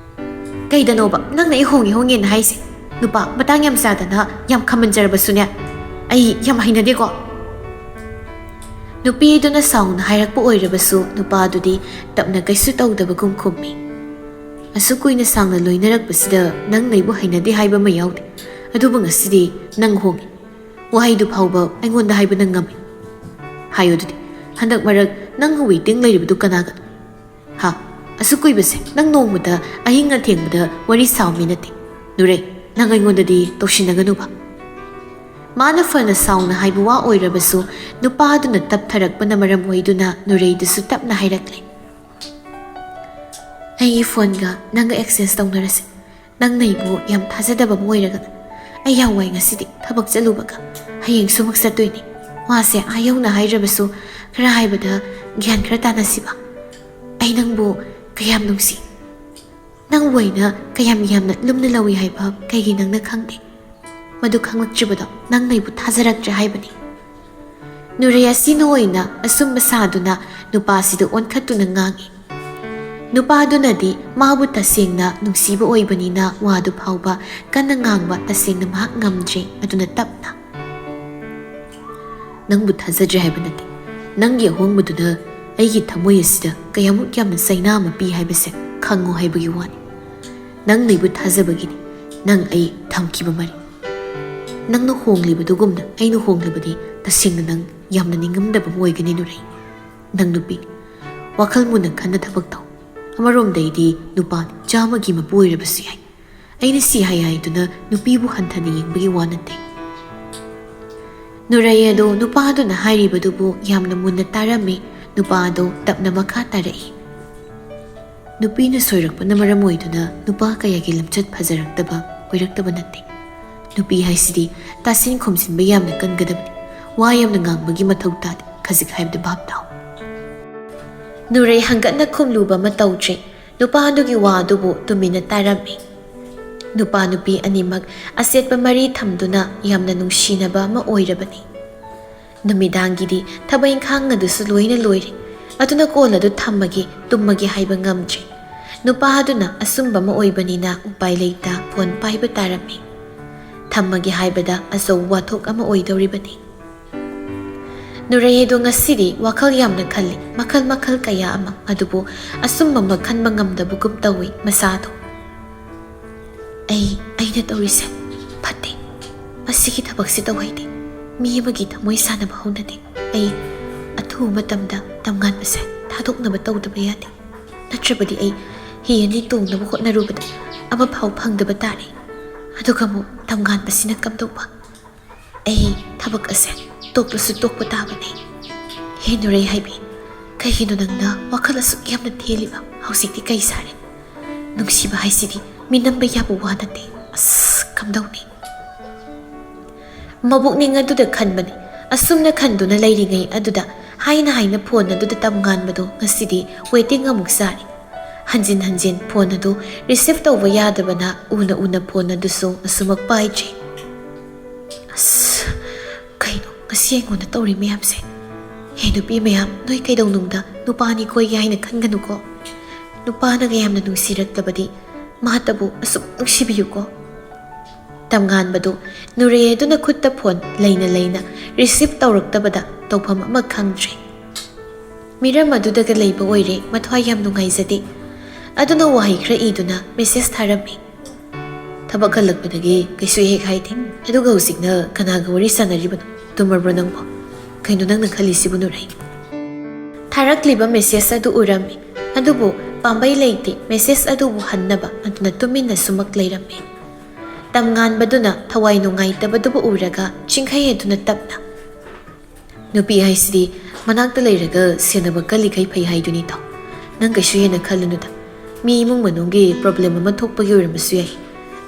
ꯀꯩꯗꯅꯣꯕ ꯅꯪꯅ ꯑꯩ ꯍꯣꯡꯉꯦ ꯍꯣꯡꯉꯦꯅ ꯍꯥꯏꯁꯦ? ꯅꯨꯄꯥ ꯃꯇꯥꯡ ꯌꯥꯝ ꯆꯥꯗꯅ ꯌꯥꯝ ꯈꯝꯕꯟꯖꯔꯕꯁꯨꯅꯦ, ꯑꯩ ꯌꯥꯝ ꯍꯩꯅꯗꯦꯀꯣ꯫" ꯅꯨꯄꯤꯗꯨꯅ ꯁꯥꯎꯅ ꯍꯥꯏꯔꯛꯄ ꯑꯣꯏꯔꯕꯁꯨ ꯅꯨꯄꯥꯗꯨꯗꯤ ꯇꯞꯅ ꯀꯩꯁꯨ ꯇꯧꯗꯕꯒꯨꯝ ꯈꯨꯝꯃꯤ꯫ "ꯑꯁꯨꯛ ꯀꯨꯏꯅ ꯁꯥꯡꯅ ꯂꯣꯏꯅꯔꯛꯄꯁꯤꯗ ꯅꯪꯅ ꯑꯩꯕꯨ ꯍꯩꯅꯗꯦ ꯍꯥꯏꯕ ꯑꯃ ꯌꯥꯎꯗꯦ, ꯑꯗꯨꯕꯨ ꯉꯁꯤꯗꯤ ꯅꯪ ꯍꯣꯡꯉꯦ꯫ ꯋꯥꯍꯩꯗꯨ ꯐꯥꯎꯕ ꯑꯩꯉꯣꯟꯗ ꯍꯥꯏꯕ ꯅꯪ ꯉꯝꯃꯤ꯫ ꯍꯥꯏꯌꯨ ꯑꯗꯨꯗꯤ, ꯍꯟꯗꯛ ꯃꯔꯛ ꯅꯪ ꯋꯦꯇꯤꯡ ꯂꯩꯔꯤꯕꯗꯨ ꯀꯅꯥꯒꯅꯣ? ꯍꯥ? ꯑꯁꯨꯛ ꯀꯨꯏꯕꯁꯦ ꯅꯪ ꯅꯣꯡꯃꯗ ꯑꯍꯤꯡ ꯑꯊꯦꯡꯕꯗ ꯋꯥꯔꯤ ꯁꯥꯕ ꯃꯤ ꯅꯠꯇꯦ꯫ ꯅꯨꯔꯩ, "ꯅꯪ ꯑꯩꯉꯣꯟꯗꯗꯤ ꯇꯧꯁꯤꯟꯅꯒꯅꯨꯕ꯫" ꯃꯥꯅ ꯐꯅ ꯁꯥꯎꯅ ꯍꯥꯏꯕ ꯋꯥ ꯑꯣꯏꯔꯕꯁꯨ, ꯅꯨꯄꯥ ꯑꯗꯨꯅ ꯇꯞꯊꯔꯛꯄꯅ ꯃꯔꯝ ꯑꯣꯏꯗꯨꯅ ꯅꯨꯔꯩꯗꯁꯨ ꯇꯞꯅ ꯍꯥꯏꯔꯛꯂꯦ, "ꯑꯩꯒꯤ ꯐꯣꯟꯒ ꯅꯪꯒ ꯑꯦꯛꯁꯆꯦꯟꯖ ꯇꯧꯅꯔꯁꯦ꯫ ꯅꯪꯅ ꯑꯩꯕꯨ ꯌꯥꯝ ꯊꯥꯖꯗꯕ ꯑꯃ ꯑꯣꯏꯔꯒ꯫ ꯑꯩ ꯌꯥꯝ ꯋꯥꯏ ꯉꯁꯤꯗꯤ, ꯊꯕꯛ ꯆꯠꯂꯨꯕꯒ꯫ ꯍꯌꯦꯡꯁꯨ ꯑꯃꯨꯛ ꯆꯠꯇꯣꯏꯅꯤ꯫ ꯋꯥꯁꯦ ꯑꯥ ꯌꯧꯅ ꯍꯥꯏꯗ꯭ꯔꯕꯁꯨ, ꯈꯔ ꯍꯥꯏꯕꯗ ꯒ꯭ꯌꯥꯟ ꯈꯔ ꯇꯥꯅꯁꯤꯕ꯫ ꯑꯩ ꯅꯪꯕꯨ ꯀꯌꯥꯝ ꯅꯨꯡꯁꯤ, ꯅꯪꯕꯨ ꯑꯩꯅ ꯀꯌꯥꯝ ꯌꯥꯝꯅ ꯂꯨꯝꯅ ꯂꯧꯏ ꯍꯥꯏꯕ ꯀꯩꯒꯤ ꯅꯪꯅ ꯈꯪꯗꯦ? ꯃꯗꯨ ꯈꯪꯂꯛꯇ꯭ꯔꯤꯕꯗꯣ ꯅꯪꯅ ꯑꯩꯕꯨ ꯊꯥꯖꯔꯛꯇ꯭ꯔꯦ ꯍꯥꯏꯕꯅꯤ꯫" ꯅꯨꯔꯩ ꯑꯁꯤꯅ ꯑꯣꯏꯅ ꯑꯆꯨꯝꯕ ꯁꯥꯗꯨꯅ ꯅꯨꯄꯥꯁꯤꯗ ꯑꯣꯟꯈꯠꯇꯨꯅ ꯉꯥꯡꯏ꯫ ꯅꯨꯄꯥꯗꯨꯅꯗꯤ ꯃꯥꯕꯨ ꯇꯁꯦꯡꯅ ꯅꯨꯡꯁꯤꯕ ꯑꯣꯏꯕꯅꯤꯅ ꯋꯥꯗꯨ ꯐꯥꯎꯕ ꯀꯟꯅ ꯉꯥꯡꯕ ꯇꯁꯦꯡꯅ ꯃꯍꯥꯛ ꯉꯝꯗ꯭ꯔꯦ꯫ ꯑꯗꯨꯅ ꯇꯞꯅ, "ꯅꯪꯕꯨ ꯊꯥꯖꯗ꯭ꯔꯦ ꯍꯥꯏꯕ ꯅꯠꯇꯦ꯫ ꯅꯪꯒꯤ ꯑꯍꯣꯡꯕꯗꯨꯅ ꯑꯩꯒꯤ ꯊꯃꯣꯏ ꯑꯁꯤꯗ ꯀꯌꯥꯃꯨꯛ ꯌꯥꯝꯅ ꯆꯩꯅꯥ ꯑꯃ ꯄꯤ ꯍꯥꯏꯕꯁꯦ ꯈꯪꯉꯣ ꯍꯥꯏꯕꯒꯤ ꯋꯥꯅꯤ꯫ ꯅꯪꯅ ꯑꯩꯕꯨ ꯊꯥꯖꯕꯒꯤꯅꯤ ꯅꯪ ꯑꯩ ꯊꯝꯈꯤꯕ ꯃꯔꯤ꯫ ꯅꯪꯅ ꯍꯣꯡꯂꯤꯕꯗꯨꯒꯨꯝꯅ ꯑꯩꯅ ꯍꯣꯡꯂꯕꯗꯤ ꯇꯁꯦꯡꯅ ꯅꯪ ꯌꯥꯝꯅ ꯅꯤꯡꯉꯝꯗꯕ ꯑꯃ ꯑꯣꯏꯒꯅꯤ, ꯅꯨꯔꯩ꯫ ꯅꯪ ꯅꯨꯄꯤꯅꯤ꯫ ꯋꯥꯈꯜ ꯃꯨꯟꯅ ꯈꯟꯅ ꯊꯕꯛ ꯇꯧ꯫ ꯑꯃꯔꯣꯝꯗ ꯑꯩꯗꯤ ꯅꯨꯄꯥꯅꯤ, ꯆꯥꯝꯃꯒꯤ ꯃꯄꯨ ꯑꯣꯏꯔꯕꯁꯨ ꯌꯥꯏ꯫ ꯑꯩꯅ ꯁꯤ ꯍꯥꯏ ꯍꯥꯏꯗꯨꯅ ꯅꯨꯄꯤꯕꯨ ꯍꯟꯊꯅ ꯌꯦꯡꯕꯒꯤ ꯋꯥ ꯅꯠꯇꯦ꯫" ꯅꯨꯔꯩ ꯑꯗꯨ ꯅꯨꯄꯥꯗꯨꯅ ꯍꯥꯏꯔꯤꯕꯗꯨꯕꯨ ꯌꯥꯝꯅ ꯃꯨꯟꯅ ꯇꯥꯔꯝꯃꯤ꯫ ꯅꯨꯄꯥ ꯑꯗꯨ ꯇꯞꯅ ꯃꯈꯥ ꯇꯥꯔꯛꯏ꯫ "ꯅꯨꯄꯤꯅ ꯁꯣꯏꯔꯛꯄꯅ ꯃꯔꯝ ꯑꯣꯏꯗꯨꯅ ꯅꯨꯄꯥ ꯀꯌꯥꯒꯤ ꯂꯝꯆꯠ ꯐꯖꯔꯛꯇꯕ ꯑꯣꯏꯔꯛꯇꯕ ꯅꯠꯇꯦ꯫ ꯅꯨꯄꯤ ꯍꯥꯏꯁꯤꯗꯤ ꯇꯥꯁꯤꯟ ꯈꯨꯝꯁꯤꯟꯕ ꯌꯥꯝꯅ ꯀꯟꯒꯗꯕꯅꯤ꯫ ꯋꯥ ꯌꯥꯝꯅ ꯉꯥꯡꯕꯒꯤ ꯃꯊꯧ ꯇꯥꯗꯦ꯫ ꯈꯖꯤꯛ ꯍꯥꯏꯕꯗ ꯚꯥꯞ ꯇꯥꯎ꯫" ꯅꯨꯔꯩ ꯍꯪꯒꯠꯅ ꯈꯨꯝꯂꯨꯕ ꯑꯃ ꯇꯧꯗ꯭ꯔꯦ꯫ ꯅꯨꯄꯥ ꯑꯗꯨꯒꯤ ꯋꯥ ꯑꯗꯨꯕꯨ ꯇꯨꯃꯤꯟꯅ ꯇꯥꯔꯝꯃꯤ꯫ ꯅꯨꯄꯥ ꯅꯨꯄꯤ ꯑꯅꯤꯃꯛ ꯑꯆꯦꯠꯄ ꯃꯔꯤ ꯊꯝꯗꯨꯅ ꯌꯥꯝꯅ ꯅꯨꯡꯁꯤꯅꯕ ꯑꯃ ꯑꯣꯏꯔꯕꯅꯤ꯫ ꯅꯨꯃꯤꯗꯥꯡꯒꯤꯗꯤ ꯊꯕꯛ ꯏꯪꯈꯥꯡ ꯑꯗꯨꯁꯨ ꯂꯣꯏꯅ ꯂꯣꯏꯔꯦ꯫ ꯑꯗꯨꯅ ꯀꯣꯜ ꯑꯗꯨ ꯊꯝꯃꯒꯦ, ꯇꯨꯝꯃꯒꯦ ꯍꯥꯏꯕ ꯉꯝꯗ꯭ꯔꯦ꯫ ꯅꯨꯄꯥ ꯑꯗꯨꯅ ꯑꯆꯨꯝꯕ ꯑꯃ ꯑꯣꯏꯕꯅꯤꯅ ꯎꯄꯥꯏ ꯂꯩꯇ ꯐꯣꯟ ꯄꯥꯏꯕ ꯇꯥꯔꯝꯃꯤ꯫ ꯊꯝꯃꯒꯦ ꯍꯥꯏꯕꯗ ꯑꯆꯧꯕ ꯋꯥꯊꯣꯛ ꯑꯃ ꯑꯣꯏꯗꯧꯔꯤꯕꯅꯤ꯫ ꯅꯨꯔꯩ ꯑꯗꯨ ꯉꯁꯤꯗꯤ ꯋꯥꯈꯜ ꯌꯥꯝꯅ ꯈꯜꯂꯤ, ꯃꯈꯜ ꯃꯈꯜ ꯀꯌꯥ ꯑꯃ, ꯑꯗꯨꯕꯨ ꯑꯆꯨꯝꯕ ꯑꯃ ꯈꯟꯕ ꯉꯝꯗꯕꯒꯨꯝ ꯇꯧꯏ ꯃꯁꯥꯗꯣ꯫ "ꯑꯩ, ꯑꯩꯅ ꯇꯧꯔꯤꯁꯦ ꯐꯠꯇꯦ꯫ ꯃꯁꯤꯒꯤ ꯊꯕꯛꯁꯤ ꯇꯧꯍꯩꯗꯦ꯫ ꯃꯤ ꯑꯃꯒꯤ ꯊꯃꯣꯏ ꯁꯥꯟꯅꯕ ꯍꯧꯅꯗꯦ꯫ ꯑꯩ ꯑꯊꯨꯕ ꯃꯇꯝꯗ ꯇꯝꯉꯥꯟꯕꯁꯦ ꯊꯥꯗꯣꯛꯅꯕ ꯇꯧꯗꯕ ꯌꯥꯗꯦ꯫ ꯅꯠꯇ꯭ꯔꯕꯗꯤ ꯑꯩ ꯍꯤ ꯑꯅꯤ ꯇꯣꯡꯅꯕ ꯍꯣꯠꯅꯔꯨꯕꯗ ꯑꯃꯐꯥꯎ ꯐꯪꯗꯕ ꯇꯥꯔꯦ꯫ ꯑꯗꯨꯒ ꯑꯃꯨꯛ ꯇꯝꯉꯥꯟꯕꯁꯤꯅ ꯀꯝꯗꯧꯕ? ꯑꯩ ꯊꯕꯛ ꯑꯁꯦ ꯇꯣꯛꯄꯁꯨ ꯇꯣꯛꯄ ꯇꯥꯕꯅꯦ꯫ ꯍꯦ ꯅꯨꯔꯩ ꯍꯥꯏꯕꯤ, ꯀꯩꯒꯤꯅꯣ ꯅꯪꯅ ꯋꯥꯈꯜ ꯑꯁꯨꯛ ꯌꯥꯝꯅ ꯊꯦꯜꯂꯤꯕ? ꯍꯧꯖꯤꯛꯇꯤ ꯀꯩ ꯁꯥꯔꯦ? ꯅꯨꯡꯁꯤꯕ ꯍꯥꯏꯁꯤꯗꯤ ꯃꯤꯅꯝꯕ ꯌꯥꯕ ꯋꯥ ꯅꯠꯇꯦ꯫ ꯑꯁ, ꯀꯝꯗꯧꯅꯤ? ꯃꯕꯨꯛꯅꯤꯡ ꯑꯗꯨꯗ ꯈꯟꯕꯅꯤ꯫ ꯑꯁꯨꯝꯅ ꯈꯟꯗꯨꯅ ꯂꯩꯔꯤꯉꯩ ꯑꯗꯨꯗ ꯍꯥꯏꯅ ꯍꯥꯏꯅ ꯐꯣꯟ ꯑꯗꯨꯗ ꯇꯝꯉꯥꯟꯕꯗꯣ ꯉꯁꯤꯗꯤ ꯋꯦꯇꯤꯡ ꯑꯃꯨꯛ ꯆꯥꯔꯦ꯫ ꯍꯟꯖꯤꯟ ꯍꯟꯖꯤꯟ ꯐꯣꯟ ꯑꯗꯨ ꯔꯤꯁꯤꯞ ꯇꯧꯕ ꯌꯥꯗꯕꯅ ꯎꯅ ꯎꯅ ꯐꯣꯟ ꯑꯗꯨꯁꯨ ꯑꯁꯨꯃꯛ ꯄꯥꯏꯗ꯭ꯔꯦ꯫ ꯑꯁ, ꯀꯩꯅꯣ ꯉꯁꯤ ꯑꯩꯉꯣꯟꯗ ꯇꯧꯔꯤ ꯃꯌꯥꯝꯁꯦ? ꯍꯦ ꯅꯨꯄꯤ ꯃꯌꯥꯝ, ꯅꯣꯏ ꯀꯩꯗꯧꯅꯨꯡꯗ ꯅꯨꯄꯥꯅꯤ ꯀꯣꯏꯒꯦ ꯍꯥꯏꯅ ꯈꯟꯒꯅꯨꯀꯣ꯫ ꯅꯨꯄꯥꯅꯒ ꯌꯥꯝꯅ ꯅꯨꯡꯁꯤꯔꯛꯂꯕꯗꯤ ꯃꯥꯇꯕꯨ ꯑꯁꯨꯛ ꯅꯨꯡꯁꯤꯕꯤꯌꯨꯀꯣ꯫ ꯇꯝꯉꯥꯟꯕꯗꯨ ꯅꯨꯔꯦ ꯑꯗꯨꯅ ꯈꯨꯠꯇ ꯐꯣꯟ ꯂꯩꯅ ꯂꯩꯅ ꯔꯤꯁꯤꯞ ꯇꯧꯔꯛꯇꯕꯗ ꯇꯧꯐꯝ ꯑꯃ ꯈꯪꯗ꯭ꯔꯦ꯫ ꯃꯤꯔꯝ ꯑꯗꯨꯗꯒ ꯂꯩꯕ ꯑꯣꯏꯔꯦ ꯃꯊ꯭ꯋꯥꯏ ꯌꯥꯝ ꯅꯨꯡꯉꯥꯏꯖꯗꯦ꯫ ꯑꯗꯨꯅ ꯋꯥꯍꯩ ꯈꯔ ꯏꯗꯨꯅ ꯃꯦꯁꯦꯖ ꯊꯥꯔꯝꯃꯤ꯫ ꯊꯕꯛ ꯍꯜꯂꯛꯄꯗꯒꯤ ꯀꯩꯁꯨ ꯍꯦꯛ ꯍꯥꯏꯗꯦ꯫ ꯑꯗꯨꯒ ꯍꯧꯖꯤꯛꯅ ꯀꯅꯥꯒ ꯋꯥꯔꯤ ꯁꯥꯟꯅꯔꯤꯕꯅꯣ? ꯇꯨꯝꯃꯕ꯭ꯔꯣ ꯅꯪꯕꯣ? ꯀꯩꯅꯣ ꯅꯪꯅ ꯈꯜꯂꯤꯁꯤꯕꯨ ꯅꯨꯔꯩ? ꯊꯥꯔꯛꯂꯤꯕ ꯃꯦꯁꯦꯖ ꯑꯗꯨ ꯎꯔꯝꯃꯤ꯫ ꯑꯗꯨꯕꯨ ꯄꯥꯝꯕꯩ ꯂꯩꯇꯦ ꯃꯦꯁꯦꯖ ꯑꯗꯨꯕꯨ ꯍꯟꯅꯕ꯫ ꯑꯗꯨꯅ ꯇꯨꯃꯤꯟꯅ ꯁꯨꯃꯛ ꯂꯩꯔꯝꯃꯤ꯫ ꯇꯝꯉꯥꯟꯕꯗꯨꯅ ꯊꯋꯥꯏ ꯅꯨꯡꯉꯥꯏꯇꯕꯗꯨꯕꯨ ꯎꯔꯒ ꯆꯤꯡꯈꯩ ꯑꯗꯨꯅ ꯇꯞꯅ, "ꯅꯨꯄꯤ ꯍꯥꯏꯁꯤꯗꯤ ꯃꯅꯥꯛꯇ ꯂꯩꯔꯒ ꯁꯦꯟꯅꯕ ꯀꯜꯂꯤꯈꯩ ꯐꯩ ꯍꯥꯏꯗꯨꯅꯤ ꯇꯥꯎ꯫ ꯅꯪ ꯀꯩꯁꯨ ꯍꯦꯟꯅ ꯈꯜꯂꯨꯅꯨꯗ꯫ ꯃꯤ ꯏꯃꯨꯡ ꯃꯅꯨꯡꯒꯤ ꯄ꯭ꯔꯣꯕ꯭ꯂꯦꯝ ꯑꯃ ꯊꯣꯛꯄꯒꯤ ꯑꯣꯏꯔꯝꯕꯁꯨ ꯌꯥꯏ꯫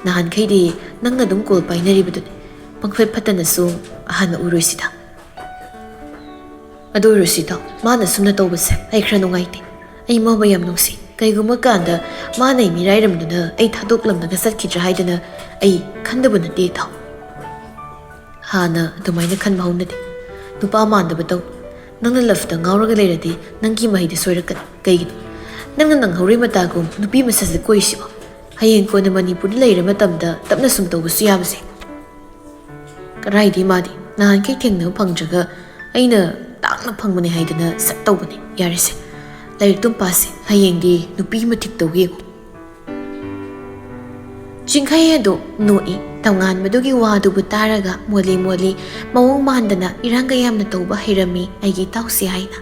ꯅꯍꯥꯟꯈꯩꯗꯤ ꯅꯪꯅ ꯑꯗꯨꯝ ꯀꯣꯜ ꯄꯥꯏꯅꯔꯤꯕꯗꯨꯅꯤ꯫ ꯄꯪꯐꯠ ꯐꯠꯇꯅꯁꯨ ꯍꯥꯟꯅ ꯎꯔꯣꯏꯁꯤꯗ꯫ ꯑꯗꯨ ꯑꯣꯏꯔꯁꯨ ꯏꯇꯥꯎ, ꯃꯥꯅ ꯁꯨꯝꯅ ꯇꯧꯕꯁꯦ ꯑꯩ ꯈꯔ ꯅꯨꯡꯉꯥꯏꯇꯦ꯫ ꯑꯩ ꯃꯥꯕꯨ ꯌꯥꯝ ꯅꯨꯡꯁꯤ꯫ ꯀꯩꯒꯨꯝꯕ ꯀꯥꯟꯗ ꯃꯥꯅ ꯑꯩ ꯃꯤꯔꯥꯏꯔꯝꯗꯅ ꯑꯩ ꯊꯥꯗꯣꯛꯂꯝꯂꯒ ꯆꯠꯈꯤꯗ꯭ꯔꯥ ꯍꯥꯏꯗꯅ ꯑꯩ ꯈꯟꯗꯕ ꯅꯠꯇꯦ ꯏꯇꯥꯎ꯫ ꯍꯥꯟꯅ ꯑꯗꯨꯃꯥꯏꯅ ꯈꯟꯕ ꯍꯧꯅꯗꯦ꯫ ꯅꯨꯄꯥ ꯃꯥꯟꯗꯕ ꯇꯧ꯫ ꯅꯪꯅ ꯂꯞꯇ ꯉꯥꯎꯔꯒ ꯂꯩꯔꯗꯤ ꯅꯪꯒꯤ ꯃꯍꯩꯗ ꯁꯣꯏꯔꯛꯀꯅꯤ꯫ ꯀꯩꯒꯤꯅꯣ? ꯅꯪꯅ ꯅꯪꯍꯧꯔꯤ ꯃꯇꯥꯒꯨꯝ ꯅꯨꯄꯤ ꯃꯁꯛꯁꯦ ꯀꯣꯏꯁꯤꯕꯣ? ꯍꯌꯦꯡ ꯀꯣꯟꯅ ꯃꯅꯤꯄꯨꯔꯗ ꯂꯩꯔ ꯃꯇꯝꯗ ꯇꯞꯅ ꯁꯨꯝ ꯇꯧꯕꯁꯨ ꯌꯥꯕꯁꯦ꯫ ꯀꯗꯥꯏꯗꯤ ꯃꯥꯗꯤ ꯅꯍꯥꯟꯈꯩ ꯊꯦꯡꯅꯕ ꯐꯪꯗ꯭ꯔꯒ ꯑꯩꯅ ꯇꯥꯡꯅ ꯐꯪꯕꯅꯦ ꯍꯥꯏꯗꯅ ꯁꯠ ꯇꯧꯕꯅꯦ꯫ ꯌꯥꯔꯦꯁꯦ, ꯂꯥꯏꯔꯤꯛꯇꯨꯝ ꯄꯥꯁꯦ, ꯍꯌꯦꯡꯗꯤ ꯅꯨꯄꯤ ꯃꯊꯤꯛ ꯇꯧꯒꯦ ꯌꯦꯡꯉꯨ꯫ ꯆꯤꯡꯈꯩ ꯑꯗꯨ ꯅꯣꯛꯏ꯫ ꯇꯣꯉꯥꯟꯕꯗꯨꯒꯤ ꯋꯥꯗꯨꯕꯨ ꯇꯥꯔꯒ ꯃꯣꯂꯤ ꯃꯣꯂꯤ ꯃꯑꯣꯡ ꯃꯥꯟꯗꯅ ꯏꯔꯥꯡ ꯀꯌꯥꯝꯅ ꯇꯧꯕ ꯍꯩꯔꯝꯃꯤ ꯑꯩꯒꯤ ꯏꯇꯥꯎꯁꯦ ꯍꯥꯏꯅ꯫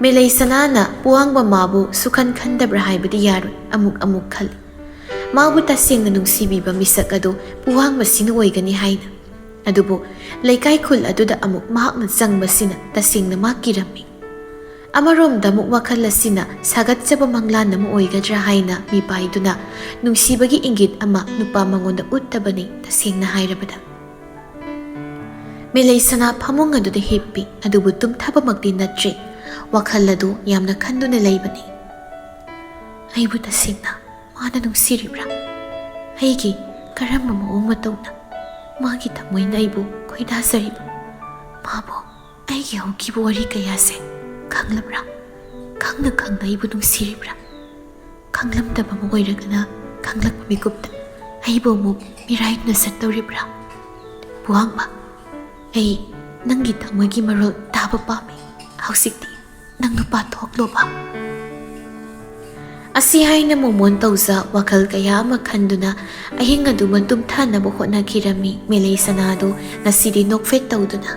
ꯃꯦꯂꯩ ꯁꯅꯥꯅ ꯄꯨꯋꯥꯡꯕ ꯃꯥꯕꯨ ꯁꯨꯈꯟ ꯈꯟꯗꯕ꯭ꯔꯥ ꯍꯥꯏꯕꯗꯤ ꯌꯥꯔꯣꯏ꯫ ꯑꯃꯨꯛ ꯑꯃꯨꯛ ꯈꯜꯂꯤ꯫ ꯃꯥꯕꯨ ꯇꯁꯦꯡꯅ ꯅꯨꯡꯁꯤꯕꯤꯕ ꯃꯤꯁꯛ ꯑꯗꯨ ꯄꯨꯋꯥꯡꯕꯁꯤꯅ ꯑꯣꯏꯒꯅꯤ ꯍꯥꯏꯅ꯫ ꯑꯗꯨꯕꯨ ꯂꯩꯀꯥꯏ ꯈꯨꯜ ꯑꯗꯨꯗ ꯑꯃꯨꯛ ꯃꯍꯥꯛꯅ ꯆꯪꯕꯁꯤꯅ ꯇꯁꯦꯡꯅ ꯃꯥ ꯀꯤꯔꯝꯃꯤ꯫ ꯑꯃꯔꯣꯝꯗ ꯑꯃꯨꯛ ꯋꯥꯈꯜ ꯑꯁꯤꯅ ꯁꯥꯒꯠꯆꯕ ꯃꯪꯂꯥꯟ ꯑꯃ ꯑꯣꯏꯒꯗ꯭ꯔꯥ ꯍꯥꯏꯅ ꯃꯤꯄꯥꯏꯗꯨꯅ ꯅꯨꯡꯁꯤꯕꯒꯤ ꯏꯪꯒꯤꯠ ꯑꯃ ꯅꯨꯄꯥ ꯃꯉꯣꯟꯗ ꯎꯠꯇꯕꯅꯤ, ꯇꯁꯦꯡꯅ ꯍꯥꯏꯔꯕꯗ꯫ ꯃꯦꯂꯩꯁꯅꯥ ꯐꯃꯨꯡ ꯑꯗꯨꯗ ꯍꯤꯞꯄꯤ, ꯑꯗꯨꯕꯨ ꯇꯨꯝꯊꯕꯃꯛꯇꯤ ꯅꯠꯇ꯭ꯔꯤ꯫ ꯋꯥꯈꯜ ꯑꯗꯨ ꯌꯥꯝꯅ ꯈꯟꯗꯨꯅ ꯂꯩꯕꯅꯤ꯫ ꯑꯩꯕꯨ ꯇꯁꯦꯡꯅ ꯃꯥꯅ ꯅꯨꯡꯁꯤꯔꯤꯕ꯭ꯔꯥ? ꯑꯩꯒꯤ ꯀꯔꯝꯕ ꯃꯑꯣꯡ ꯃꯇꯧꯅ ꯃꯥꯒꯤ ꯊꯃꯣꯏꯅ ꯑꯩꯕꯨ ꯈꯣꯏꯗꯥꯖꯔꯤꯕ? ꯃꯥꯕꯨ ꯑꯩꯒꯤ ꯍꯧꯈꯤꯕ ꯋꯥꯔꯤ ꯀꯌꯥꯁꯦ ꯈꯪꯂꯕ꯭ꯔꯥ? ꯈꯪꯅ ꯈꯪꯅ ꯑꯩꯕꯨ ꯅꯨꯡꯁꯤꯔꯤꯕ꯭ꯔꯥ? ꯈꯪꯂꯝꯗꯕ ꯑꯃ ꯑꯣꯏꯔꯒꯅ ꯈꯪꯂꯛꯄ ꯃꯤꯀꯨꯞꯇ ꯑꯩꯕꯨ ꯑꯃꯨꯛ ꯃꯤꯔꯥꯏꯅ ꯆꯠꯇꯧꯔꯤꯕ꯭ꯔꯥ? ꯄꯨꯋꯥꯡꯕ, ꯑꯩ ꯅꯪꯒꯤ ꯊꯃꯣꯏꯒꯤ ꯃꯔꯣꯜ ꯇꯥꯕ ꯄꯥꯝꯃꯤ꯫ ꯍꯧꯖꯤꯛꯇꯤ ꯅꯪ ꯅꯨꯄꯥ ꯊꯣꯛꯂꯣꯕ꯫ ꯑꯁꯤ ꯍꯥꯏꯅ ꯃꯣꯃꯣꯟ ꯇꯧꯖ ꯋꯥꯈꯜ ꯀꯌꯥ ꯑꯃ ꯈꯟꯗꯨꯅ ꯑꯍꯤꯡ ꯑꯗꯨꯃ ꯇꯨꯝꯊꯅꯕ ꯍꯣꯠꯅꯈꯤꯔꯝꯃꯤ꯫ ꯃꯦꯂꯩ ꯁꯅꯥꯗꯨ ꯉꯁꯤꯗꯤ ꯅꯣꯛꯐꯦꯠ ꯇꯧꯗꯨꯅ